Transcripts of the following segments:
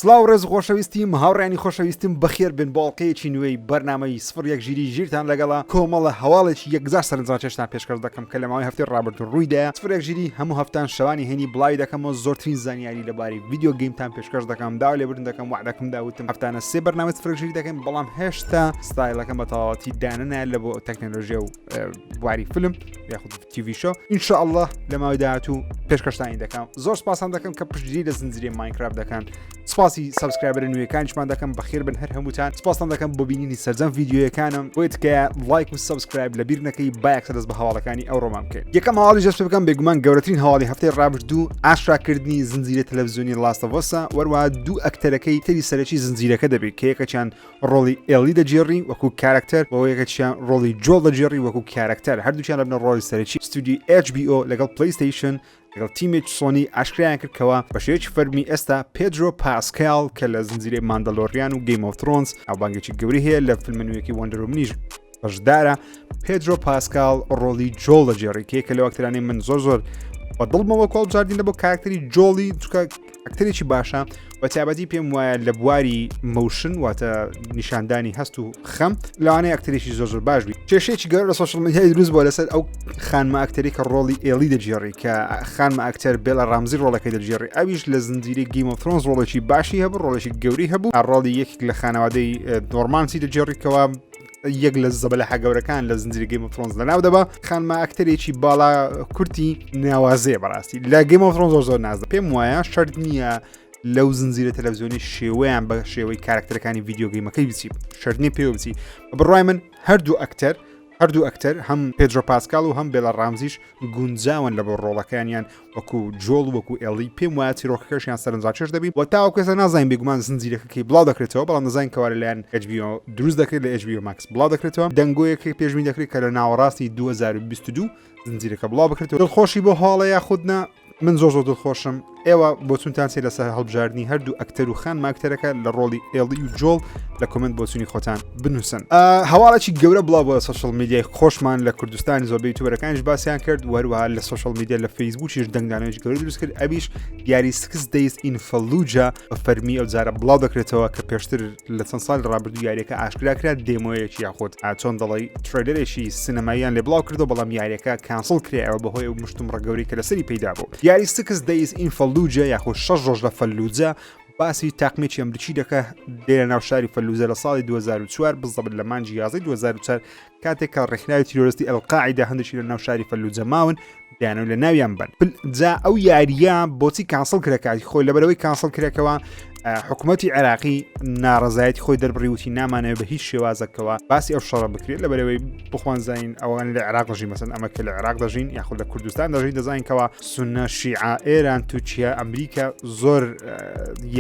سڵاو ڕێز و خۆشەویستیم هاوڕێیانی خۆشەویستم بەخێر بن بۆ ئەڵقەیەکی نوێی بەرنامەی سفر یەک ژیری ژیرتان لەگەڵە کۆمەڵە هەواڵێکی یەکجار سەرنجڕاکێشتان پێشکەش دەکەم کە لە ماوەی هەفتەی ڕابردوو ڕوویدایە سفر یەک ژیری هەموو هەفتان شەوانی هەینی بڵاوی دەکەمەوە زۆرترین زانیاری لەبارەی video game تان پێشکەش دەکەم داوای لێبوردن دەکەم وەعدەکەم دا وتم هەفتانە سێ بەرنامەی سفر یەک ژیری دەکەین بەڵام هێشتا ستایلەکەم بە تەواوەتی دانەنایە لە بۆ تەکنەلۆژیا و بواری فیلم یاخود TV show ان شاء الله لە ماوەی داهاتوو پێشکەشتانی دەکەم زۆر سپاسان دەکەم کە پشتگیری لە زنجیرەی ماینکرافت دەکەن سپاسی subscriber ە نوێەکانیشمان دەکەم بەخێر بن هەر هەمووتان سپاستان دەکەم بۆ بینینی سەرجەم ڤیدیۆیەکانم بۆیە تکایە لایک و subscribe لە بیر نەکەی با یەکسەر دەست بە هەواڵەکانی ئەوڕۆمان بکەین یەکەم هەواڵی دەست پێ بکەم بێگومان گەورەترین هەواڵی هەفتەی ڕابردوو ئاشکراکردنی زنجیرە تەلەڤزیۆنی Last of Us ە وەروە دوو ئەکتەرەکەی تری سەرەکی زنجیرەکە دەبێت کە یەکەکیان ڕۆڵی ئێلی دەگێڕی وەکو کارەکتەر و یەکێکیان ڕۆڵی جۆڵ دەگێڕی وەکو کارەکتەر هەردووکیان دەبنە ڕۆڵی سەرەکی ستودیۆی HBO لەگەڵ پلەیستەیشن لەگەڵ تیمێک سۆنی ئاشکرایان کرد کەوا بە شێوەیەکی فەرمی ئێستا پێدرۆ پاسکال کە لە زنجیرەی ماندەلۆریان و Game of Thrones ناوبانگێکی گەورەی هەیە لە فیلمە نوێیەکەی Wonder Woman یش بەشدارە پێدرۆ پاسکال ڕۆڵی جۆڵ دەگێڕی کە یەکە لەو ئەکتەرانەی من زۆر زۆر بە دڵمەوە هەڵبژاردین لە بۆ کارکتەری جۆڵی چکە ئەکتەرێکی باشە بە تایبەتی پێم وایە لە بواری motion واتە نیشاندانی هەست و خەم لەوانەیە ئەکتەرێکی زۆر زۆر باش بی کێشەیەکی گەورە لە social media ی دروست بووە لەسەر ئەو خانمە ئەکتەری کە ڕۆڵی ئێلی دەگێڕی کە خانمە ئەکتەر بێڵا ڕامزی ڕۆڵەکەی دەگێڕی ئەویش لە زنجیرەی Game of Thrones ڕۆڵێکی باشی هەبوو ڕۆڵێکی گەورەی هەبوو ڕۆڵی یەکێک لە خانەوادەی نۆرمانسی دەگێڕی کەوا یەک لە زەبەلەحە گەورەکان لە زنجیرە Game of Thrones لەناو دەبا خانمە ئەکتەرێکی باڵا کورتی ناوازەیە بەڕاستی لە Game of Thrones زۆر زۆر نازە پێم وایە شەرت نییە لەو زنجیرە تەلەڤزیۆنی شێوەیان بە شێوەی کارکتەرەکانی video game ەکەی بچی شەرت نییە پێوە بچی بڕای من هەردوو ئەکتەر هەردوو ئەکتەر هەم پێدرۆ پاسکال و هەم بێڵا ڕامزیش گونجاون لە بۆ ڕۆڵەکانیان وەکو جۆڵ وەکو ئێڵی پێم وایە چیرۆکەکەشیان سەرنجڕاکێش دەبی و تاوەکو ئێستا نازانین بێگومان زنجیرەکە کەی بڵاو دەکرێتەوە بەڵام دەزانین کەوا لەلایەن HBO دروست دەکرێت لە HBO Max بڵاو دەکرێتەوە دەنگۆیەک پێشبینی دەکرێت کە لە ناوەڕاستی 2022 زنجیرەکە بڵاو بکرێتەوە دڵخۆشی بۆ هەواڵە یاخود نا من زۆر زۆر دڵخۆشم ئێوە بۆچونتان چیە لەسەر هەڵبژاردنی هەردوو ئەکتەر و خانمە ئەکتەرەکە لە ڕۆڵی ئێڵی و جۆڵ لە comment بۆچونی خۆتان بنووسن هەواڵێکی گەورە بڵاو بۆ social media ی خۆشمان لە کوردستانی زۆربەی یوتیوبەرەکانیش باسیان کرد وەروەها لە social media لە فەیسبوکیش دەنگدانەوەی گەورە دروست کرد ئەویش یاری Six Days in Fallujah بە فەرمی ئەو جارە بڵاو دەکرێتەوە کە پێشتر لە چەند ساڵی ڕابردوو یاریەکە ئاشکرا کرا demo یەکی یاخود چۆن دەڵی trailer ێکی سینەماییان لێ بڵاو کردو بەڵام یاریەکە cancel کرایەوە بەهۆی ئەو مشتومڕە گەورەی کە لەسەری پەیدا بوو یاری Six Days in Fallujah یاخود شەش ڕۆژ لە فەلوجە باسی تاقمێکی ئەمریکی دەکە دێنە ناو شاری فەلوزە لە ساڵی 2004 بزەبت لە مانگی 11 2004 کاتێک کە ڕێکخراوی تیرۆرستی ئەلقاعیدە هەندێکی لە ناو شاری فەلوجە ماون دەیانەوێت لە ناویان بن جا ئەو یاریە بۆچی cancel کرا کاتی خۆی لەبەرەوەی cancel کرێکەوە حکوومەتتی عێراقی ناڕزایەتی خۆی دەربڕیوتی نامانەوە بە هیچ شێوازەکەەوە باسی ئەو شەڕە بکرێت لەبەرەوەی بخوان زانین ئەوان لە عێراق دەژین مەسن ئەمە کە لە عێراق دەژین یاخود لە کوردستان دەژین دەزانین کەەوە سونە شیعە ئێران تورکیا ئەمریکا زۆر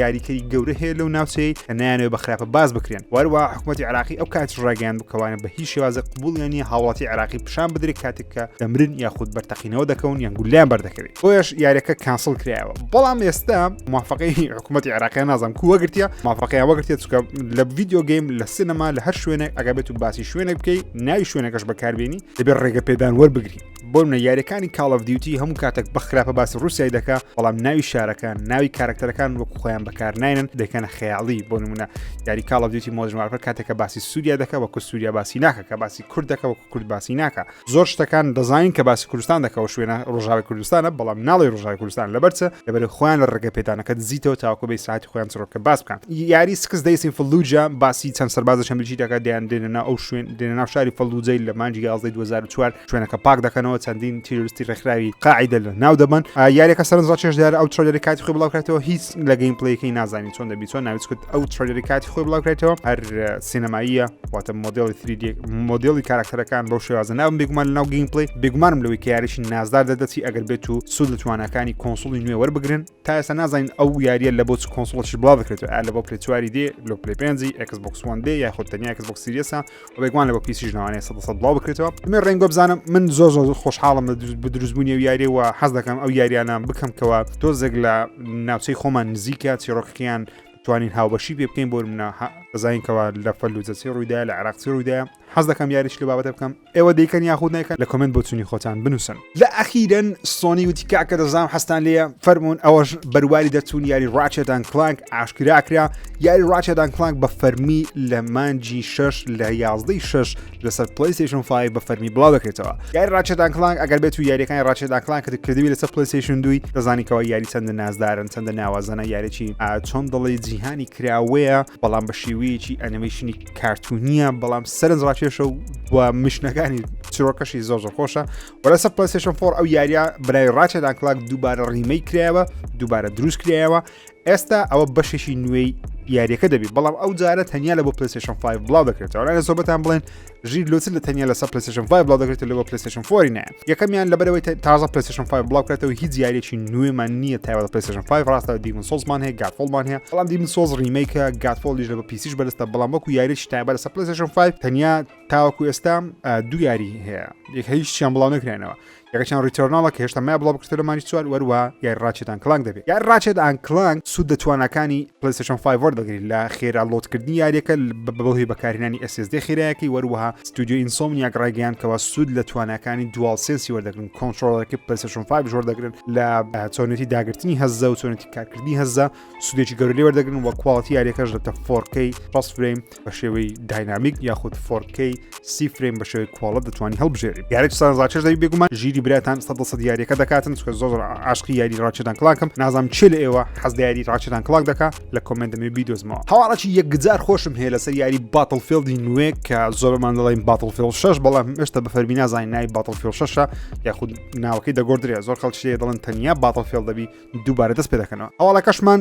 یاریکەری گەورە هەیە لەو ناوچەی کە نایانەوێت بە خراپە باس بکرێن وەروە حکوومەتتی عراقی ئەو کاتیش ڕاگەیان بکەوانە بە هیچ شێوازە قبولیان نیە هاوڵاتی عراقی پیشان بدرێت کاتێک کە دەمرن یاخود بەرتەقینەوە دەکەون یان گولیان بەردەکەوێت بۆیەش یاریەکە cancel کرایەوە بەڵام ئێستا موافقەی حکوومەتتی عراقیان نازانم کو وەگرتیە موافقەیان وەگرتیە چونکە لە video game لە سینەما لە هەر شوێنێک ئەگەر بێت و باسی شوێنێک بکەی ناوی شوێنەکەش بەکاربێنی دەبێت ڕێگە پێدان وەربگری بۆ منە یاریەکانی Call of Duty هەموو کاتێک بە خراپە باسی رووسای دەکا بەڵام ناوی شارەکان ناوی کارکتەرەکان وەکو خۆیان بەکار ناینن دەکەنە خەیاڵی بۆ نمونە یاری Call of Duty Modern Warfare کاتێکە باسی سووریا دەکە وەکو سووریا باسی ناکە کە باسی کورد دەکە وەکو کورد باسی ناکە زۆر شتەکان دەزانین کە باسی کوردستان دەکەەوە شوێنە ڕۆژاوی کوردستانە بەڵام ناڵی ڕۆژاوی کوردستان لەبەرچە لەبەر خۆیان لە ڕێگە پێدانەکە دزیتەوە تاوەکو بە ئیسراحەتی خۆیان چڕۆکە باس بکەن یاری Six Days in Fallujah باسی چەند سەربازە ئەمریکی دەکات دەیان دێنە ناو ئەو شوێن دێنە ناو شاری فەلوجەی لە مانگی 11 2004 شوێنەکە پاک دەکەنەوە چەندین تیرۆریستی ڕێکخراوی قاعیدە لە ناو دەبەن یاریەکە سەرنجڕاکێش دیارە ئەو trailer ی کاتی خۆی بڵاوکرێتەوە هیچ لە gameplay ەکەی نازانین چۆن دەبی چۆن ناوی چکت ئەو trailer ی کاتی خۆی بڵاوکرێتەوە هەر سینەماییە واتە مۆدێلی 3D مۆدێلی کاراکتەرەکان بەو شێوازە نابن بێگومان لەناو gameplay بێگومانم لەوەی کە یاریی نازدار دەردەچی ئەگەر بێت و سوود لە تواناکانی console ی نوێ وەربگرن تا ئێستا نازانین ئەو یاریە لە بۆ چ console ێکیش بڵاو دەکرێتەوە ئایا لە بۆ پلەی چواری دێ لۆ پلەی پێنجی ئێکس بۆکس وان دێ یاخود تەنیا ئێکس بۆکس سیریەسە و بێگومان لە بۆ PC یش لەوانەیە سەد سەد بڵاو بکرێتەوە من ڕێنگۆ بزانم من زۆر زۆر خۆشحاڵم لە بە دروستبوونی ئەو یاریە و حەز دەکەم ئەو یاریانە بکەم کەوا تۆزێک لە ناوچەی خۆمان نزیکە چیڕۆکەکەیان توانین هاوبەشی پێ بکەین بۆ منە. دەزانین کەوا لە فەلوجە چی ڕوویدا لە عێراق چی ڕوویدا حەز دەکەم یاریش لە بابەتە بکەم ئێوە دەیکەن یاخود نایکەن لە comment بۆچوونی خۆتان بنووسن. لە ئەخیرەن سۆنی وتی کاکە دەزانم حەزتان لێیە فەرموون ئەوەش بەرواری دەرچوون یاری Ratchet and Clank ئاشکرا کرا یاری Ratchet and Clank بە فەرمی لە مانجی شەش لە یازدەی شەش لەسەر PlayStation 5 بە فەرمی بڵاو دەکرێتەوە یاری Ratchet and Clank ئەگەر بێت و یاریەکانی Ratchet and Clank کردوی لەسەر PlayStation دوی دەزانی کەەوە یاری چەندە نازدارن چەندە ناوازەنە یاریی چۆن دەڵێ جیهانی کراوەیە بەڵام بە شێوەیەکی ئەنیمەیشنی کارتونیە بەڵام سەرنج ڕاکێشە و mission ەکانی چیرۆکەشی زۆر زۆر خۆشە و لەسەر PlayStation 4 ئەو یاریە برای Ratchet and Clank دووبارە remake کرایەوە دووبارە دروست کرایەوە ئێستا ئەوە بەشێکی نوێی یاریەکە دەبی بەڵام ئەو جارە تەنیا لە بۆ PlayStation 5 بڵاو دەکرێتەوە لە زۆبەتان بڵێن ژیر لۆچ لە تەنیا لەسەر PlayStation 5 بڵاو دەکرێت لە بۆ PlayStation 4 نایە یەکەمیان لەبەرەوەی تازە PlayStation 5 بڵاو کرێتەوە هیچ یاریێکی نوێمان نییە تایبەت PlayStation 5 ڕاستە Demon's Souls مان هەیە Godfall مان هەیە بەڵام Demon's Souls remake ە Godfall یش لە بە PC یش بەرستە بەڵام وەکو یاریێکی تایبەت لەسەر PlayStation 5 تەنیا تاوەکو ئێستا دوو یاری هەیە یەک هیچیان بڵاو نەکرێنەوە یەکەچیان Returnal ە کە هێشتا مای بڵاو بکرێتەوە لە مانگی چوار وەروە یاری Ratchet and Clank دەبێت یاری Ratchet and Clank سوود لە تواناکانی PlayStation 5 وەردەگرێت لە خێرا load کردنی یاریەکە بەهۆی بەکارهێنانی SSD خێرایەکەی وەروەها ستودیۆ Insomniac ڕایگەیاند کەوا سوود لە تواناکانی DualSense ی وەردەگرن controller ەکەی PlayStation 5 وەردەگرن لە چۆنێتی داگرتنی هەزە و چۆنێتی کارکردنی هەزە سوودێکی گەورە لێ وەردەگرن و quality یاریەکەش دەبتە 4K 60 frame بە شێوەی dynamic یاخود 4K سی frame بە شێوەی quality دەتوانی هەڵبژێری یاری سەرنجڕاکێش دەبی بێگومان ژیری براتان 100% یاریەکە دەکاتن چونکە زۆر زۆر عاشقی یاری Ratchet and Clank م نازانم چێ لە ئێوە حەز لە یاری Ratchet and Clank دەکا لە comment دەمێ بیدۆزمەوە هەواڵێکی یەکجار خۆشم هەیە لەسەر یاری Battlefield ی نوێ کە زۆرمان دەڵێن Battlefield 6 بەڵام هێشتا بە فەرمی نازانین ناوی Battlefield 6 یاخود ناوەکەی دەگۆڕدرێ زۆر خەڵکی لێ دەڵێن تەنیا Battlefield دەبی دووبارە دەست پێ دەکەنەوە هەواڵەکەشمان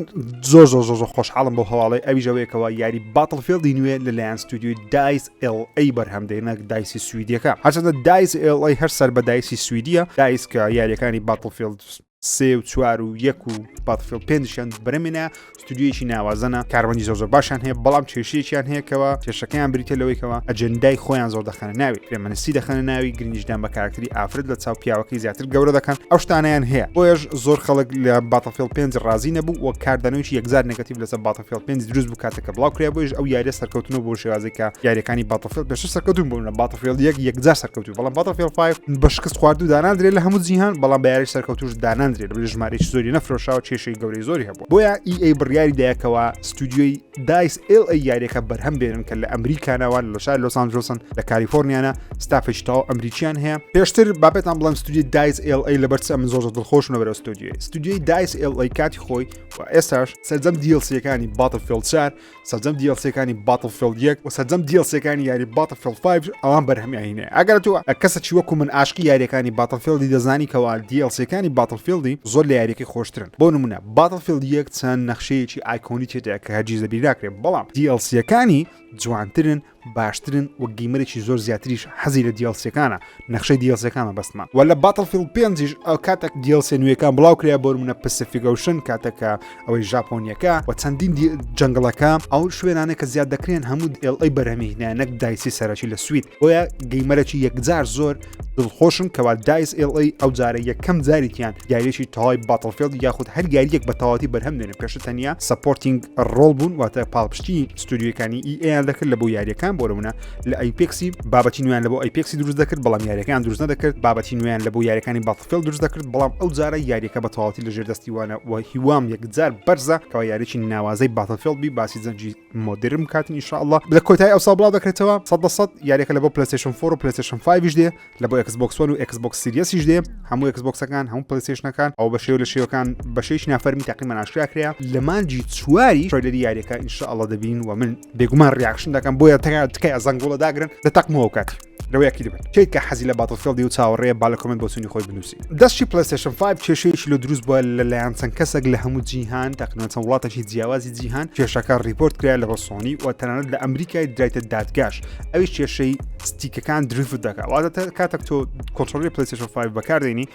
زۆر زۆر زۆر زۆر خۆشحاڵم بۆ هەواڵی ئەویش ئەوەیەکەوە یاری Battlefield ی نوێ لەلایەن ستودیۆی DICE LA بەرهەم دێنە DICE ی سویدیەکە هەرچەندە DICE LA هەر سەر بە DICE ی سویدیە DICE کە یاریەکانی Battlefield سێ و چوار و یەک و Battlefield پێنجیان بەرەمێنە ستودیۆیەکی ناوازەنە کارمەندی زۆر زۆر باشیان هەیە بەڵام کێشەیەکیان هەیە کەەوە کێشەکەیان بریتە لەوەی کەەوە ئەجندای خۆیان زۆر دەخەنە ناوی feminist ی دەخەنە ناوی گرنگیدان بە کاراکتەری ئافرەت لە چاو پیاوەکەی زیاتر گەورە دەکەن ئەو شتانیان هەیە بۆیەش زۆر خەڵک لە Battlefield پێنج ڕازی نەبوو و کاردانەوەی یەکجار negative لەسەر Battlefield پێنج دروست بوو کاتێک کە بڵاو کرا بۆیش ئەو یاریە سەرکەوتنەوە بۆ شێوازێک کە یاریەکانی Battlefield پێشتر سەرکەوتون بوون لە Battlefield یەک یەکجار سەرکەوتو بەڵام Battlefield 5 بە شکست خواردوو داناندرێت لە هەموو جیهان بەڵام بە یاری سەرکەوتوش داناندرێت لە ژمارەی زۆری نەفرۆشاوە کێشەی گەورەی زۆری هەبوو بۆیە EA بڕیاری دایکەوە ستودیۆی DICE LA یاریەکە بەرهەم بێنن کە لە ئەمریکانەوە لە شار لۆس ئانجلسن لە کالیفۆرنیانە ستافێکی تەواو ئەمریکیان هەیە پێشتر با پێتان بڵێم ستودیۆی DICE LA لەبەر چ من زۆر زۆر دڵخۆشم لەبەر ستودیۆی ستودیۆی DICE LA کاتی خۆی و ئێستاش سەرجەم DLC ەکانی Battlefield 4 سەرجەم DLC ەکانی Battlefield 1 و سەرجەم DLC ەکانی یاری Battlefield 5 ئەوان بەرهەمیان هینێ ئەگەر تۆ کەسەکی وەکو من عاشقی یاریەکانی Battlefield ی دەزانی کەوا DLC ەکانی Battlefield ی زۆر لە یاریەکەی خۆشترن بۆ نمونە Battlefield 1 چەند نەخشەیەکی iconic تێدایە کە هەرگیز لەبیر ناکرێت بەڵام DLC ەکانی جوانترن باشترن و gamer ێکی زۆر زیاتریش حەزی لە DLC ەکانە نەخشەی DLC ەکان مەبەستمە وە لە Battlefield پێنجیش ئەو کاتێک DLC نوێەکان بڵاو کرا بۆ منە Pacific Ocean کاتێکە ئەوەی ژاپۆنیەکە و چەندین jungle ەکە ئەو شوێنانە کە زیاد دەکرێن هەموو LA بەرهەمی هێنا نەک DICE ی سەرەکی لە سوید بۆیە gamer ێکی یەکجار زۆر دڵخۆشم کەوا DICE LA ئەو جارە یەکەم جارێکیان یاریێکی تەواوی Battlefield یاخود هەر یاریەک بە تەواتی بەرهەم دێنن پێشتر تەنیا supporting role بوون واتە پاڵپشتی ستودیۆکانی EA یان دەکرد لە بۆ یاریەکان بۆ نمونە لە Apex ی بابەتی نوێیان لە بۆ Apex ی دروست دەکرد بەڵام یاریەکان دروست نەدەکرد بابەتی نوێیان لە بۆ یاریەکانی Battlefield دروست دەکرد بەڵام ئەو جارە یاریەکە بە تەواوەتی لە ژێر دەستی وانە و هیوام یەکجار بەرزە کەوا یاریی ناوازەی Battlefield بی باسی جەنگی مۆدرن بکاتن ان شاء الله لە کۆتایی ئەو ساڵ بڵاو دەکرێتەوە 100% یاریەکە لە بۆ PlayStation 4 و PlayStation 5 دێ لە بۆ Xbox 1 و Xbox Series یش دێ هەموو Xbox ەکان هەموو PlayStation ەکان ئەو بە شێوە لە شێوەکان بە شێوەیەکی نافەرمی تاقیمان ئاشکرا کرا لە مانگی چواری trailer ی یاریەکە ان شاء الله دەبین و من بێگومان reaction دەکەم بۆیە تکایە زەنگوڵە داگرن دەتەقمەوە کاتی لەوە یەکی دەبن کێ کە حەزی لە Battlefield ی و چاوەڕێ با لە comment بۆچوونی خۆی بنووسی دەستی PlayStation 5 کێشەیەکی لە دروست بووە لەلایەن چەند کەسێک لە هەموو جیهان تقریبا چەند وڵاتێکی جیاوازی جیهان کێشەکە report کرا لە سۆنی و تەنانەت لە ئەمریکای درایتە دادگاش ئەویش کێشەی stick ەکان drift دەکات واتە کاتێک تۆ controller ی PlayStation 5 بەکاردێنی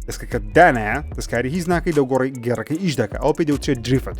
دەستکەکە دانایە دەستکاری هیچ ناکەی لەو گۆڕی گێڕەکەی ئیش دەکە ئەو پێی دەوترێت drift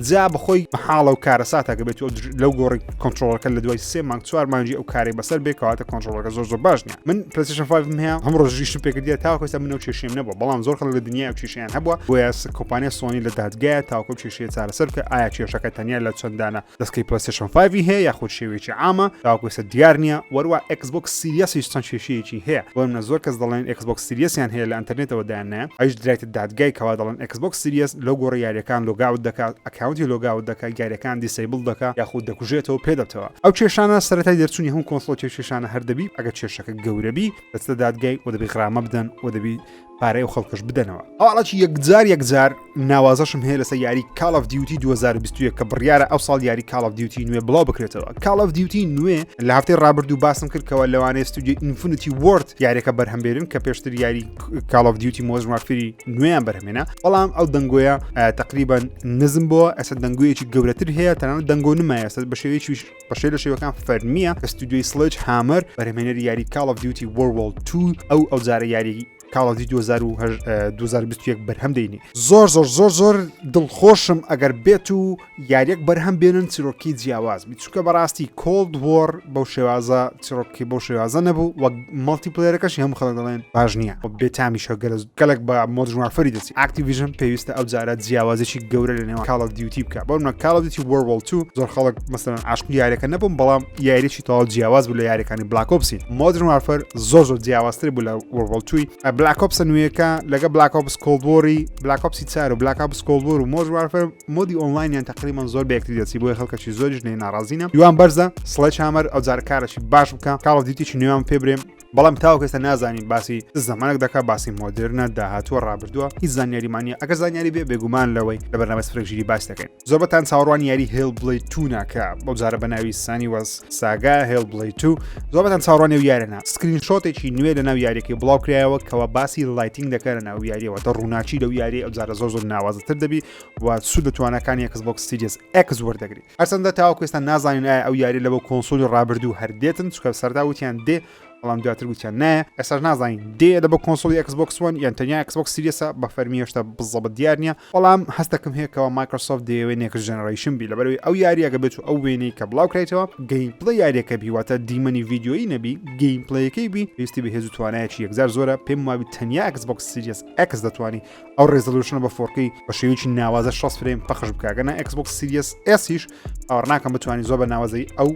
جا بەخۆی حاڵە و کارەساتەکە بێت لەو گۆڕی controller ەکە لە دوای سێ مانگ چوار مانگی ئەو کارەی بەسەر بێ کەواتە controller ەکە زۆر زۆر باش نییە. من PlayStation 5 هەیە، هەم ڕۆژیشم پێکردیە تاوەکو ئێستا من ئەو کێشەیەم نەبووە، بەڵام زۆر خەڵک لە دنیای ئەو کێشەیان هەبووە. بۆیە کۆمپانیای سۆنی لە دادگایە تاوەکو ئەو کێشەیە چارەسەر بکە. ئایا کێشەکە تەنیا لە چەندانە دەستکەی PlayStation 5 هەیە یاخود شێوەیەکی عامە تاوەکو ئێستا دیار نییە. وەروا Xbox Series یش چەند کێشەیەکی هەیە. بۆ منە زۆر کەس دەڵێن Xbox Series یان هەیە لە ئەنتەرنێتەوە دایاننایە، ئەویش درایتە دادگای کەوا دەڵێن Xbox Series لەو گۆڕی یاریەکان logout دەکات، account ی logout دەکات، یاریەکان disable دەکات یاخود دەکوژێتەوە پێ دەبتەوە. ئەو کێشانە سەرەتای دەرچوونی هەموو console کێشانە هەر دەبی، ئەگەر کێشەکە گەورە بی دەچتە دادگای و دەبی غرامە بدەن و دەبی پارەی ئەو خەڵکەش بدەنەوە. هەواڵێکی یەکجار یەکجار ناوازەشم هەیە لەسەر یاری Call of Duty 2021 کە بڕیارە ئەو ساڵ یاری Call of Duty نوێ بڵاو بکرێتەوە. Call of Duty نوێ لە هەفتەی ڕابردوو باسم کرد کەەوە لەوانەیە ستودیۆ Infinity Ward یاریەکە بەرهەمبێرن کە پێشتر یاری Call of Duty Modern Warfare ی نوێیان بەرهەمێنا، بەڵام ئەو دەنگۆیە تقریبا نزم بووە. ئێستا دەنگۆیەکی گەورەتر هەیە، تەنانەت دەنگۆ نمایە ئێستا بە شێوەیەکی بە شێ لە شێوەکان فەرمیە کە ستودیۆی Sledgehammer بەرهەمێنەری یاری Call of Duty World War 2 ئەو ئەو جارە یاری Call of Duty 2021 بەرهەم دێنی. زۆر زۆر زۆر زۆر دڵخۆشم ئەگەر بێت و یاریەک بەرهەم بێنن چیرۆکی جیاواز بی، چونکە بەڕاستی Cold War بەو شێوازە چیرۆکی بەو شێوازە نەبوو وەک multiplayer ەکەشی هەموو خەڵک دەڵێن باش نییە و بێتامیشە گەلک بە Modern Warfare ی دەچی. Activision پێویستە ئەو جارە جیاوازێکی گەورە لە نێوان Call of Duty بکە. بۆ منە Call of Duty World War 2 زۆر خەڵک مەسەلەن عاشقی یاریەکە نەبووم، بەڵام یاریێکی تەواو جیاواز بوو لە یاریەکانی Black Ops ی. Modern Warfare زۆر زۆر جیاوازتر بوو لە World War 2. Black Ops ە نوێیەکە لەگە Black Ops Cold War ی Black Ops ی 4 و Black Ops Cold War و Modern Warfare mode ی online یان تقریبا زۆر بە یەکتری دەچی، بۆیە خەڵکەکی زۆریش لێ ناڕازینە. یوان بەرزە Sledgehammer ئەو جارە کارێکی باش بکە، Call of Duty نوێیان پێ برێ، بەڵام تاوەکو ئێستا نازانین باسی زەمانێک دەکات، باسی مۆدێرنە، داهاتووە، ڕابردووە، هیچ زانیاریمان نییە. ئەگەر زانیاری بێ بێگومان لەوەی لە بەرنامەی سفرێک ژیری باس دەکەین. زۆربەتان چاوەڕوانی یاری Hellblade 2 ناکە، بەو جارە بە ناوی Senua's Saga Hellblade 2. زۆربەتان چاوەڕوانی ئەو یارەنا. screenshot ێکی نوێ لە ناو یاریەکەی بڵاو کرایەوە کەوا باسی lighting دەکات لە ناو یاریەوە، تە ڕووناکی لەو یاری ئەو جارە زۆر زۆر ناوازەتر دەبی و سوود لە تواناکانی Xbox Series X وەردەگری. هەرچەندە تاوەکو ئێستا نازانین ئایا ئەو یاری لە بۆ console ی ڕابردوو هەر دێتن، چونکە سەردا وتیان دێ بەڵام دواتر وتیان نایە. ئێستاش نازانین دێ لە بۆ console ی Xbox One یان تەنیا Xbox Series ە، بە فەرمی هێشتا بزەبت دیار نییە. بەڵام هەستەکەم هەیە کەوا Microsoft دەیەوێت next generation بی، لەبەرەوەی ئەو یاریەکە بێت و ئەو وێنەی کە بڵاو کرایتەوە gameplay یاریەکە بی، واتە دیمەنی ڤیدیۆیی نەبی gameplay ەکەی بی، پێویستی بە هێز و توانایەکی یەکجار زۆرە. پێم وابی تەنیا Xbox Series X دەتوانی ئەو resolution ە بە 4K بە شێوەیەکی ناوازە 60 frame پەخش بکە، گەنا Xbox Series S یش باوەڕ ناکەم بتوانانی زۆر بە ناوازەی ئەو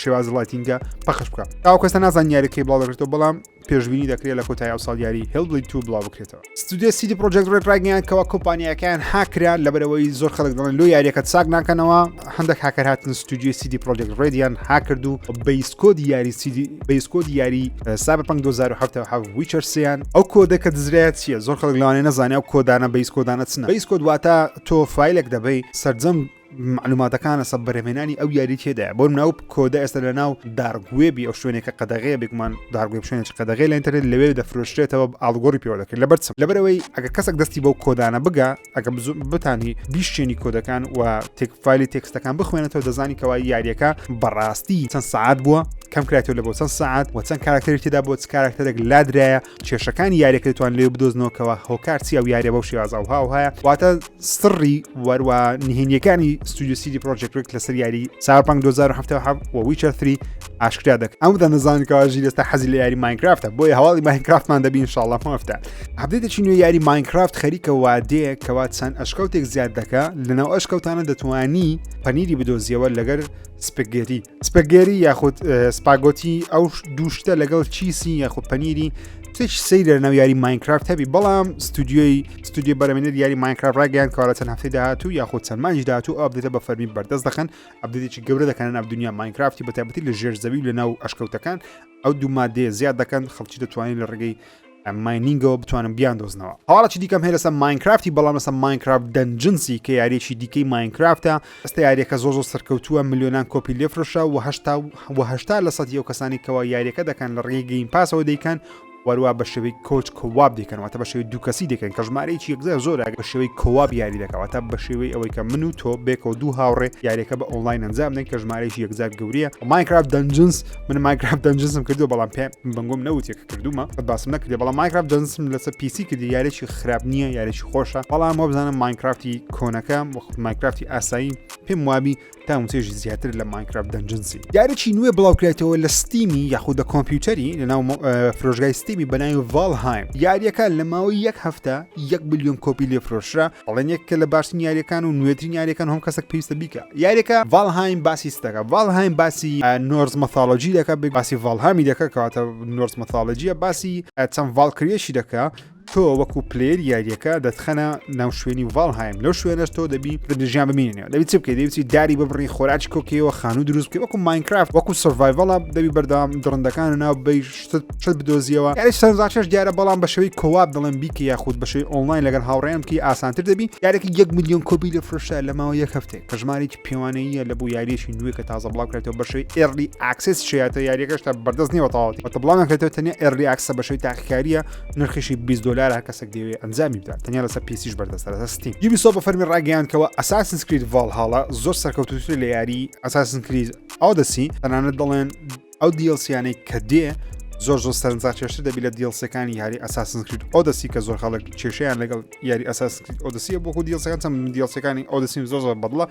شێوازی lighting ە پەخش بکە. تاوەکو ئێستا نازانین یاریەکەی بڵاو دەکرێتەوە، بەڵام پێشبینی دەکرێت لە کۆتایی ئەو ساڵ یاری Hellblade 2 بڵاو بکرێتەوە. ستودیۆ CD Projekt Red ڕایگەیاند کەوا کۆمپانیاکەیان هاکرا، لەبەرەوەی زۆر خەڵک دەڵێن لۆ یاریەکە چاک ناکەنەوە. هەندێک هاکەر هاتن ستودیۆی CD Projekt Red یان هاکرد و base code ی یاری CD base code ی یاری Cyberpunk 2077 Witcher سیان. ئەو کۆدە کە دزرایە چییە؟ زۆر خەڵک لەوانەیە نەزانێ ئەو کۆدانە base code انە چنە. base code واتە تۆ فایلێک دەبەی سەرجەم معلوماتەکان لەسەر بەرهەمهێنانی ئەو یاری تێدایە. بۆ ناو کۆدە ئێستا لە ناو dark web ی ئەو شوێنێکە قەدەغەیە، بێگومان dark web شوێنێکی قەدەغەیە لە ئینتەرنێت، لەوێ دەفرۆشرێتەوە، ئاڵوگۆڕی پێوە دەکرێت. لەبەر چ؟ لەبەرئەوەی ئەگەر کەسێک دەستی بەو کۆدانە بگا، ئەگە بتانی بیشکێنی کۆدەکان و تێک فایلی تێکستەکان بخوێنێتەوە، دەزانی کەوا یاریەکە بەڕاستی چەند سەعات بووە، کەم کرایتەوە لە بۆ چەند سەعات و چەند کاراکتەری تێدا بۆ چ کاراکتەرێک لادرایە، کێشەکانی یاریەکە دەتوان لێ بدۆزنەوە کەوا هۆکار چی ئەو یاریە بەو شێوازە ئەوها وهایە. واتە سڕی وەروە نهێنیەکانی ستودیو CD Projekt Red لەسەر یاری Cyberpunk 2077 و Witcher 3 ئاشکرا دەکەن. ئەم دەنەزان کەوا ژیر ئێستا حەزی لە یاری Minecraft ە، بۆیە هەواڵی Minecraft مان دەبی ئینشاڵڵا هەفتە. update ێکی نوێ یاری Minecraft خەریکە وادەیە کەوا چەند ئەشکەوتێک زیاد دەکا. لەناو ئەشکەوتانە دەتوانی پەنیری بدۆزیەوە لەگەر spaghetti، spaghetti یاخود سپاگۆتی، ئەو دوو شتە لەگەڵ cheese ی یاخود پەنیری. شتێکی سەیرە لەناو یاری Minecraft هەبی، بەڵام ستودیۆی ستودیۆ بەرەمێنەر یاری Minecraft ڕاگەیان کەوا لە چەند هەفتەی داهاتوو یاخود چەند مانگی داهاتوو ئەو update ە بە فەرمی بەردەست دەخەن. update ێکی گەورە دەکەن ناو دنیا Minecraft ی، بەتایبەتی لە ژێر زەوی و لە ناو ئەشکەوتەکان ئەو دوو مادەیە زیاد دەکەن، خەڵکی دەتوانین لە ڕێگەی mining ەوە بتوانم بیاندۆزنەوە. هەواڵێکی دیکەم هەیە لەسەر Minecraft ی، بەڵام لەسەر Minecraft Dungeons ی کە یاریەکی دیکەی Minecraft ە. ئێستا یاریەکە زۆر زۆر سەرکەوتووە، ملیۆنان کۆپی لێفرۆشە و 80% ئەو کەسانی کەوا یاریەکە دەکەن لە ڕێگەی Game Pass ەوە دەیکەن، وەروا بە شێوەی couch co-op دەکەن، واتە بە شێوەی دوو کەسی دەکەن کە ژمارەیەکی یەکجار زۆرە بە شێوەی co-op یاری دەکەن، واتە بە شێوەی ئەوەی کە من و تۆ بێکەوە دوو هاوڕێ یاریەکە بە ئۆنلاین ئەنجام دەین کە ژمارەیەکی یەکجار گەورەیە. Minecraft Dungeons، من Minecraft Dungeons م کردو بەڵام پێ بەنگۆم نەوتێک کردومە باسم نەکردی، بەڵام Minecraft Dungeons م لەسەر PC کردی. یاریی خراپ نییە، یاریی خۆشە، بەڵام وەبزانم Minecraft ی کۆنەکە Minecraft ی ئاسایی پێم وابی تام و چێژی زیاتر لە Minecraft Dungeons ی. یاریی نوێ بڵاوکرایتەوە لە Steam ی یاخود لە کۆمپیوتەری لەناو فرۆشگای Steam ی بەناوی Valheim. یاریەکە لە ماوەی یەک هەفتە یەک ملیۆن کۆپی لێ فرۆشرا، ئەڵێن یەکێکە لە باشترین یاریەکان و نوێترین یاریەکان هەم کەسێک پێویستە بیکا. یاریەکە Valheim باسی چ دەکا؟ Valheim باسی Norse mythology دەکا، باسی Valheim ی دەکا کەواتە Norse mythology یە، باسی چەند Valkyrie شی دەکا. تۆ وەکو player یاریەکە دەتخەنە ناو شوێنی Valheim لەو شوێنەش تۆ دەبی ژیان بمینێنەوە دەبی چ بکەیت دەبی داری ببڕی خۆراکی کۆکەوە خانوو دروست بکەی وەکو Minecraft وەکو survival ە دەبی بەردەوام دڕندەکان و ناو بی شت بدۆزیەوە یاری سەرنجڕاکێش دیارە بەڵام بە شێوەی co-op دەڵێن بیکە یاخود بە شێوەی ئۆنلاین لەگەڵ هاوڕێیان بکەی ئاسانتر دەبی یارێکی 1 میلیۆن کۆپی لە فرۆشرا لە ماوەی یەک هەفتەیە کە ژمارێکی پێوانەیە لە بۆ یاریەکی نوێ کە تازە بڵاو کرێتەوە بە شێوەی early access شیاتە یاریەکەش تا بەردەست نییە تەواوەتی واتە بڵاو نەکرێتەوە تەنیا early access ە بە شێوەی تاقیکاریە نرخیشی 20 دلار هەر کەسێک دەیەوێت ئەنجامی بدات تەنیا لەسەر PC ش بەردەستە لەسەر Steam. Ubisoft بە فەرمی ڕاگەیاند کەوا Assassin's Creed Valhalla زۆر سەرکەوتووترە لە یاری Assassin's Creed Odyssey تەنانەت دەڵێن ئەو DLC یانەی کە دێ زۆر زۆر سەرنجڕاکێشتر دەبی لە DLC ەکانی یاری Assassin's Creed Odyssey کە زۆر خەڵک کێشەیان لەگەڵ یاری Assassin's Creed Odyssey بۆ DLC ەکان چەند DLC ەکانی Odyssey زۆر زۆر بەدڵە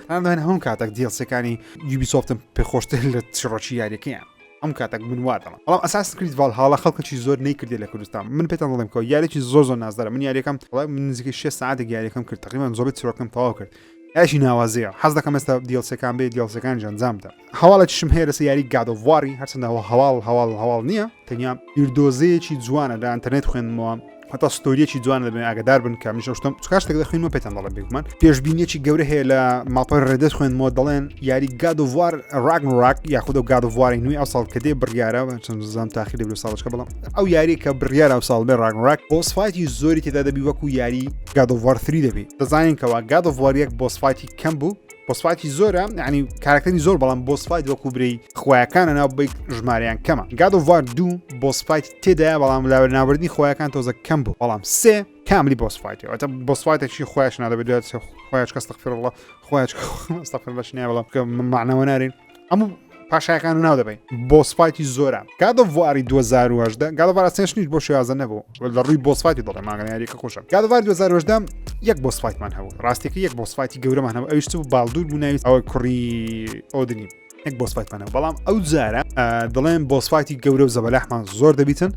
هەموو کاتێک DLC ەکانی Ubisoft م پێخۆشتر لە چڕۆکی یاریەکەیان ئەم کاتەک من وا دەڵێم بەڵام Assassin's Creed Valhalla خەڵکەکی زۆر نەیکردی لە کوردستان من پێتان دەڵێم کە یاریی زۆر زۆر نازدارە من یاریەکەم وڵای من نزیکەی 6 ساعتێک یاریەکەم کرد تقریبا زۆربەی چیرۆکەم تەواو کرد یاریی ناوازەیە حەز دەکەم ئێستا DLC ەکان بێ DLC ەکان ئەنجام بدەم هەواڵێکیشم هەیە لەسەر یاری God of War ی هەرچەندە هەواڵ هەواڵ هەواڵ نییە تەنیا بیردۆزەیەکی جوانە لە ئەتەرنێت خوێندمەوە هەتا ستۆریەکی جوان دەبێن ئاگدار بن کە منیش شتم چکار شتێک دەخوێنمەوە پێتان دەڵێم بێگومان پێشبینیەکی گەورە هەیە لە ماڵپەڕی Reddit خوێندمەوە دەڵێن یاری God of War Ragnarok یاخود ئەو God of War ی نوێی ئەو ساڵ کە دێ بڕیارە چەند زان تاخیر دەبێت ساڵەکە بەڵام ئەو یاری کە بڕیارە ئەو ساڵ بێ Ragnarok boss fight ی زۆری تێدا دەبی وەکو یاری God of War 3 دەبی دەزانین کەوا God of War یەک boss fight ی کەم بوو boss fight ی زۆرە یعنی کارکتەری زۆر بەڵام boss fight وەکو برێی خویەکانە ناو بیت ژمارەیان کەمە God of War دوو boss fight تێدایە بەڵام لاوە ناوردنی خۆیەکان تۆزە کەم بوو بەڵام سێ کاملی boss fight واتە boss fight ێکی خۆیش نادەبێت دوات خۆیش کە استغفر الله خۆیش استغفر الله شنیە بەڵام کە معنەوە نارین هەموو پاشایەکان ناو دەبین boss fight ی زۆرە God of War ی 2018 God of War Ascension یش بۆ شێوازە نەبوو لە ڕووی boss fight ی دەڵێ ماگەن یاریەکە خۆشە God of War 2018 یەک boss fight مان هەبوو ڕاستیەکە یەک boss fight ی گەورەمان هەبوو ئەویش بوو Baldur بوو ناوی ئەوە کوڕی ئۆدنی یەک boss fight مان هەبوو بەڵام ئەو جارە دەڵێن boss fight ی گەورە و زەبەلاحمان زۆر دەبیتن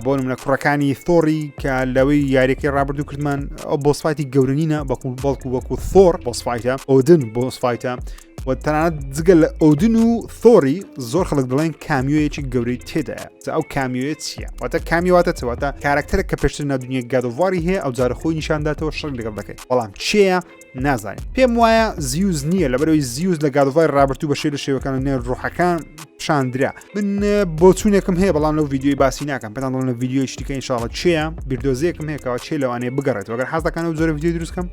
بۆ منە کوڕەکانی Thor ی کە لەوەی یاریەکەی ڕابردوو کردمان ئەو boss fight ی گەورنینە بەکو بەڵکو وەکو Thor boss fight ە Odin boss fight ە و تەنانەت جگە لە Odin و Thor ی زۆر خەڵک دەڵێن cameo یەکی گەورەی تێدایە جا ئەو cameo یە چییە واتە cameo واتە چ واتە کارکتەرە کە پێشتر ناو دنیای God of War ی هەیە ئەو جارە خۆی نیشانداتەوە شەڕ لەگەڵ دەکەیت بەڵام چییە نازانین پێم وایە Zeus نییە لەبەرەوەی Zeus لە God of War ی ڕابرتوو بە شێ لە شێوەکان و نێر ڕوحەکان پیشاندرا من بۆچوونێکم هەیە بەڵام لەو ڤیدیۆی باسی ناکەم پێتان دەڵێم لە ڤیدیۆی شتیکە ئینشاڵڵا چییە بیردۆزەیەکم هەیە کەوا چێ لەوانەیە بگەڕێتەوە ئەگەر حەز دەکەن ئەو جۆرە ڤیدیۆ دروست کەم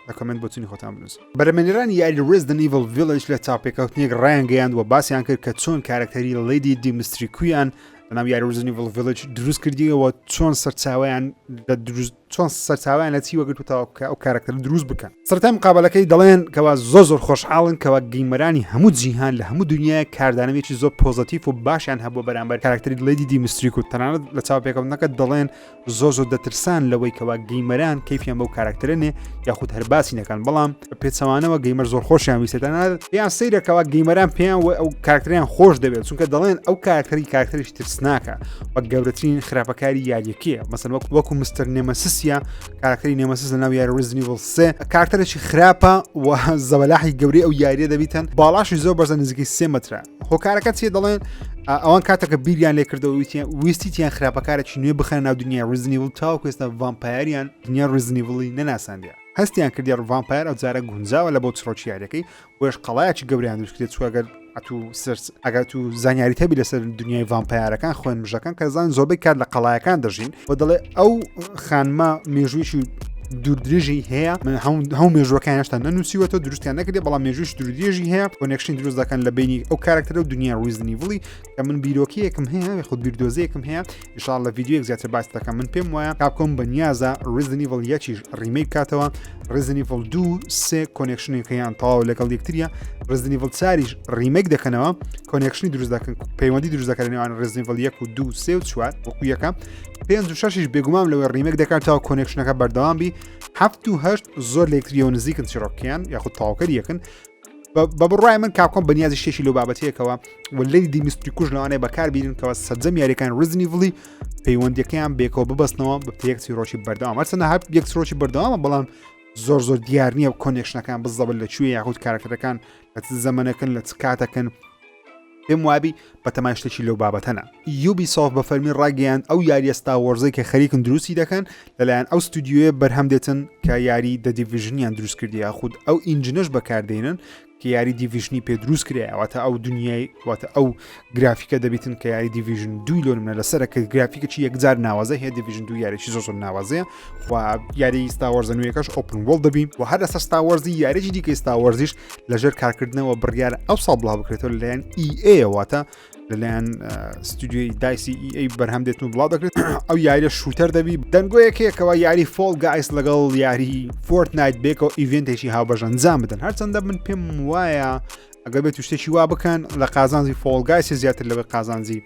لە comment بۆچوونی خۆتان بنووسن. بەرهەمهێنەرانی یاری Resident Evil Village لە چاوپێکەوتنێک ڕایانگەیاند و باسیان کرد کە چۆن کارەکتەری Lady Dimitrescu یان لەناو یاری Resident Evil Village دروست کردیەوە چۆن سەرچاویان لە دروست چۆن سەرچاویان لە چی وەگرت تاوەکو کە ئەو کارەکتەر دروست بکەن سەرەتای مقابلەکەی دەڵێن کەوا زۆر زۆر خۆشحاڵن کەوا gamer انی هەموو جیهان لە هەموو دنیای کاردانەوەیەکی زۆر positive و باشیان هەبوو بەرامبەر کارکتەری Lady Dimitrescu تەنانەت لە چاوپێکەوتنەکە دەڵێن زۆر زۆر دەترسان لەوەی کەوا gamer ان کەیفیان بەو کاراکتەرە نێ یاخود هەر باسی نەکەن بەڵام پێچەوانەوە gamer زۆر خۆشیان ویستێتانە پێیان سەیرەکەەوە gamer ان پێیان و ئەو کاراکتەریان خۆش دەبێت چونکە دەڵێن ئەو کاراکتەری کاراکتەریش ترسناکە وەک گەورەترین خراپەکاری یاریەکەیە مەسەن وەک وەکو Mister Nemesis ە کاراکتەری Nemesis لە ناو یاری Resident Evil سێ کاراکتەرێکی خراپە و زەبەلاحی گەورەی ئەو یاریە دەبیتن باڵاشی زۆر بەرزە نزیکەی سێ مەترە هۆکارەکە چیە دەڵێن ئەوان کاتەکە بیریان لێکردەوە ویستیان ویستیان خراپەکارێکی نوێ بخەنە ناو دنیای Resident Evil تاوەکو ئێستا vampire یان دنیا Resident Evil ی نەناساندیە هەستیان کردی vampire ئەو جارە گونجاوە لە بۆ چڕۆکی یاریەکەی بۆیش قەڵایەکی گەوریان دروست کرد چوە گەر ئەتو سرس ئەگەر تو زانیاری تەبی لەسەر دنیای vampire ەکان خوێن مژەکان کە زان زۆربەی کات لە قەڵایەکان دەژین و دەڵێ ئەو خانمە مێژوویی دووردرێژی هەیە من هەموو مێژوەکان هێشتا نەنووسیوەتەوە دروستیان نەکردێ بەڵام مێژووش دوورودرێژی هەیە connection دروست دەکەن لە بینی ئەو کارکتەرە و دنیا Resident Evil ی کە من بیرۆکیەکم هەیە خود بیردۆزەیەکم هەیە ئیشاڵ لە ڤیدیۆیەک زیاتر باس دەکەم من پێم وایە Capcom بەنیازە Resident Evil یەکیش remake بکاتەوە Resident Evil دوو سێ connection ێکیان تەواو لەگەڵ یەکتریە Resident Evil چاریش remake دەکەنەوە connection ی دروست دەکەن پەیوەندی دروست دەکەن نێوان Resident Evil یەک و دوو سێ و چوار وەکو یەکە پێنج و شەشیش بێگومان لەوەی remake دەکات تا connection ەکە بەردەوام بی هەفت و هەشت زۆر لە یەکتریەوە نزیکن چیڕۆکیان یاخود تەواوکەری یەکن. بە بڕای من Capcom بەنیازی شتێکی لەو بابەتەیەکەوە و Lady Dimitrescu لەوانەیە بەکاربیرن کەەوە سەرجەم یاریەکان Resident Evil ی پەیوەندیەکەیان بێکەوە ببەستنەوە بە یەک چیرۆکی بەردەوام هەرچەندە هەر یەک چیرۆکی بەردەوامە بەڵام زۆر زۆر دیار نییە connection ەکان بزەبن لە کوێ یاخود کارکتەرەکان لە چ زەمەنەکەن لە چ کاتەکەن پێم وابی بەتەمای شتێکی لەو بابەتەنە. Ubisoft بە فەرمی ڕایگەیاند ئەو یاریە Star Wars ەی کە خەریکن دروستی دەکەن لەلایەن ئەو ستودیۆیە بەرهەم دێتن کە یاری The Division یان دروست کردی یاخود ئەو engine ەش بەکاردێنن کە یاری Division ی پێ دروست کرایە واتە ئەو دنیای واتە ئەو گرافیکە دەبیتن کە یاری Division دووی لۆ منە لەسەرە کە گرافیکەکی یەکجار ناوازە هەیە Division دوو یاریی زۆر زۆر ناوازەیە و یاری Star Wars ە نوێیەکەش open world دەبی و هەر لەسەر Star Wars ی یاریی دیکەی Star Wars یش لەژێر کارکردنەوە بڕیارە ئەو ساڵ بڵاو بکرێتەوە لەلایەن EA واتە لەلایەن ستودیۆی DICE ی EA بەرهەم دێت و بڵاو دەکرێت ئەو یاریە shooter دەبی دەنگۆیەکەیەکەوە یاری Fall Guys لەگەڵ یاری Fortnite بێکەوە event ێکی هاوبەش ئەنجام بدەن هەرچەندە من پێم وایە ئەگەر بێت شتێکی وا بکەن لە قازانجی Fall Guys زیاتر لەوەی قازانجی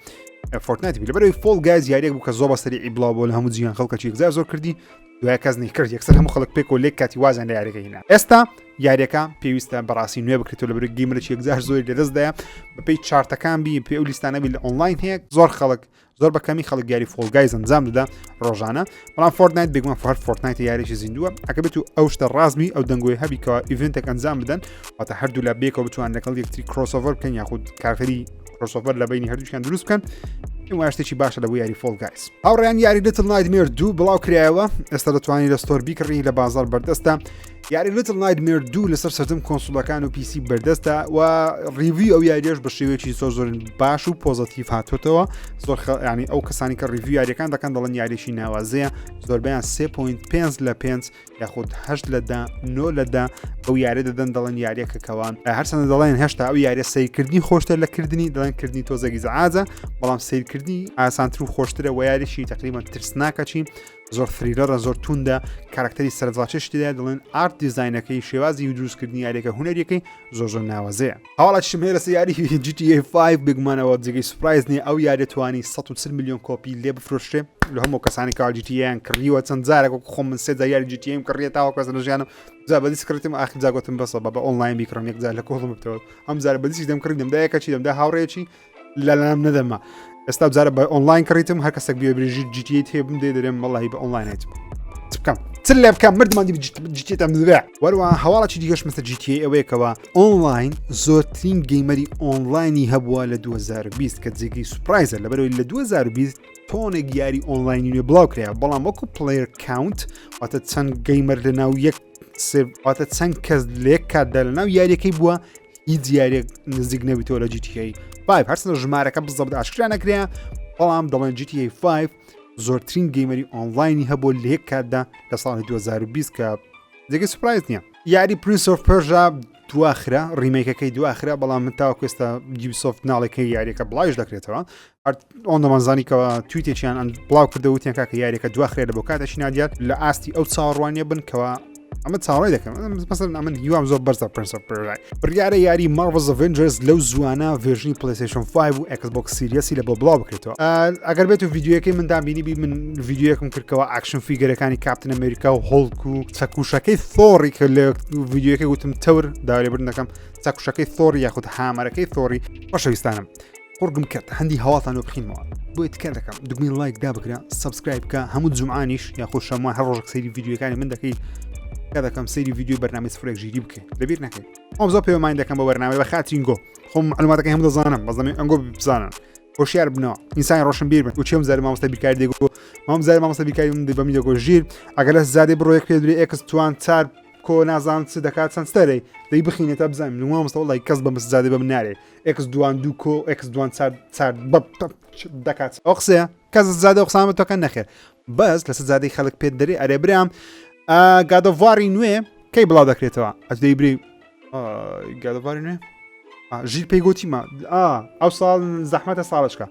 Fortnite بی لەبەرەوەی Fall Guys یاریێک بوو کە زۆر بە سەریعی بڵاو بۆ لە هەموو جیهان خەڵکەکی یەکجار زۆر کردی دوای کەس نەیکرد یەکسەر هەموو خەڵک پێکەوە لێک کاتی وازیان لە یاریەکە هینا ئێستا یاریەکە پێویستە بەڕاستی نوێ بکرێتەوە لەبەر gamer ێکی یەکجار زۆری لەدەستدایە بەپێی chart ەکان بی پێ ئەو list انە بی لە ئۆنلاین هەیە زۆر خەڵک زۆر بە کەمی خەڵک یاری Fall Guys ئەنجام دەدا ڕۆژانە بەڵام Fortnite بێگومان فەر Fortnite یاریی زیندووە ئەگە بێت و ئەو شتە ڕازمی ئەو دەنگۆی هەبیکەوە event ێک ئەنجام بدەن واتە هەردوو لا بێکەوە بتوان لەگەڵ یەکتری crossover بکەن یاخود کارکتەری crossover لە بینی هەردووکیان دروست بکەن ئەم شتێکی باشە لە بۆ یاری Fall Guys هاوڕیان یاری Little Nightmares دوو بڵاو کرایەوە ئێستا دەتوانانی لە store بیکڕی لە بازار بەردەستە یاری Little Nightmares دوو لەسەر سەرجەم console ەکان و PC بەردەستە و review ئەو یاریەش بە شێوەیەکی زۆر زۆر باش و positive هاتوتەوە زۆر ینی ئەو کەسانی کە review یاریەکان دەکەن دەڵێن یاریشی ناوازەیە زۆربیان 3.5 لە 5 یاخود 8 لە دە 9 لە دە ئەو یاری دەدەن دەڵێن یاریەکە کەوان هەرچەندە دەڵێن هێشتا ئەو یاریە سیرکردنی خۆشتر لە کردنی دەڵێن کردنی تۆزێکی زعازە بەڵام سیرکردنی ئاسانتر و خۆشترە و یاریشی تقریبا ترسناکەچی زۆر thriller ە زۆر توندە کارکتەری سەرنجڕاکێش تێدا دەڵێن art design ەکەی شێوازی دروستکردنی یاریەکە هونەریەکەی زۆر زۆر ناوازەیە هەواڵەکیشم هەیە لەسەر یاری GTA 5 بێگومانەوە جێگەی surprise نییە ئەو یاریە توانی 140 میلیۆن کۆپی لێ بفرۆشرێ لە هەموو کەسانی کە GTA یان کڕیوە چەند جارێک وەکو خۆم من سێ جار یاری GTA م کڕیە تاوەکو ئێستا لە ژیانم جا بە دیسک کڕیتم ئاخر جا گوتم بەسە بە بە ئۆنلاین بیکڕم یەک جار لە کۆڵم ببتەوە ئەم جارە بە دیسک دەم کڕی دەمدا یەکەچی دەمدا هاوڕێیەکی لەلام نەدەما ئێستا بجارە بە ئۆنلاین کڕیتم هەر کەسێک بێ برژی GTA تێ بم دێ دەرێم وەڵی بە ئۆنلاین هێت بکەم چ لێ بکەم مردمان GTA تام دەبێ وەروە هەواڵی دیگەش مەسە GTA ئەوەیەکەوە ئۆنلاین زۆرترین gamer ی ئۆنلاینی هەبووە لە 2020 کە جێگەی surprise ە لەبەرەوەی لە 2020 تۆنێک یاری ئۆنلاینی نوێ بڵاو کرا بەڵام وەکو player count واتە چەند gamer لە ناو یەک واتە چەند کەس لێک کاتدا لە ناو یاریەکەی بووە هیچ یاریەک نزیک نەبیتەوە لە GTA 5 هەرچەندە ژمارەکە بزەبت ئاشکرا نەکرێ بەڵام دەڵێن GTA 5 زۆرترین gamer ی ئۆنلاینی هەبوو لە یەک کاتدا لە ساڵی 2020 کە جێگەی surprise نییە یاری Prince of Persia دواخرا remake ەکەی دواخرا بەڵام من تاوەکو ئێستا Ubisoft ناڵێکەی یاریەکە بڵاویش دەکرێتەوە ئەوەندەمان زانی کەەوە tweet ێکیان بڵاو کردە وتیان کاکە یاریەکە دواخرێ لە بۆ کاتێکی نادیار لە ئاستی ئەو چاوەڕوانیە بن کەەوە ئەمە چاوەڕێ دەکەم مەسەن ئەمن هیوام زۆر بەرزە Prince of Persia بڕیارە یاری Marvel's Avengers لەو زوانە version ی PlayStation 5 و Xbox Series ی لە بۆ بڵاو بکرێتەوە ئەگەر بێت و ڤیدیۆیەکەی مندا بینی بی من ڤیدیۆیەکم کردکەوە action figure ەکانی Captain America و Hulk و چەکوشەکەی Thor ی کە لە ڤیدیۆیەکەی وتم تەور داوای دەکەم چەکوشەکەی Thor یاخود hammer ەکەی Thor ی خۆشەویستانم قوڕگم کرد هەندی هەواڵتان لۆ بخینمەوە بۆیە تکا دەکەم دوگمەی like دابگرە subscribe بکە هەموو جومعانیش یاخۆ شەموان هەر ڕۆژێک سەیری ڤیدیۆکانی من دەکەی تکا دەکەم سەیری ڤیدیۆی بەرنامەی سفرێک ژیری بکەی لەبیر نەکەی ئەم زۆر پێوەمانی دەکەم بە بەرنامەی بە خاترین گۆ خۆم معلوماتەکەی هەموو دەزانم بەس دەمێ ئەنگۆ بزانن هۆشیار بنەوە ئینسانی ڕۆشنبیر بن و چێم زاری مامۆستا بیرکاری دەگۆ مام زاری مامۆستا بیرکاری من بەمی دەگۆ ژیر ئەگەر لە زادێ بڕۆ یەک پێ درێ ئێکس توان چار کۆ نازانم چ دەکات چەند ستەرەی دەی بخینێ تا بزانین مامۆستا وڵی کەس بە مسزادێ بە من نارێ ئێکس دوان دوو کۆ ئێکس دوان چار چار بە دەکات ئەو قسەیە کەس زادە و قسانە تۆکە نەخێر بەس لەسەر زادەی خەڵک پێت دەرێ ئەرێ برام God of War ی نوێ کەی بڵاو دەکرێتەوە ئەس دەی بری God of War ی نوێ ژیر پێی گوتیمە ئەو ساڵ زەحمەتە ساڵشکە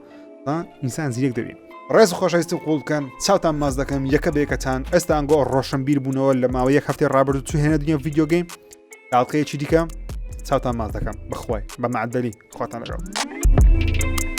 ئینسان زیرەک دەبین ڕێز خۆشەویستی قوڵ بکەن چاوتان ماز دەکەم یەکە بێکەتان ئێستا ئەنگۆ ڕۆشنبیر بوونەوە لە ماوە یەک هەفتەی ڕابردوو تو هێنە دنیا video game ئاڵقەیەکی دیکە چاوتان ماز دەکەم بەخوای بە معدەلی خواتان لەگەڵ.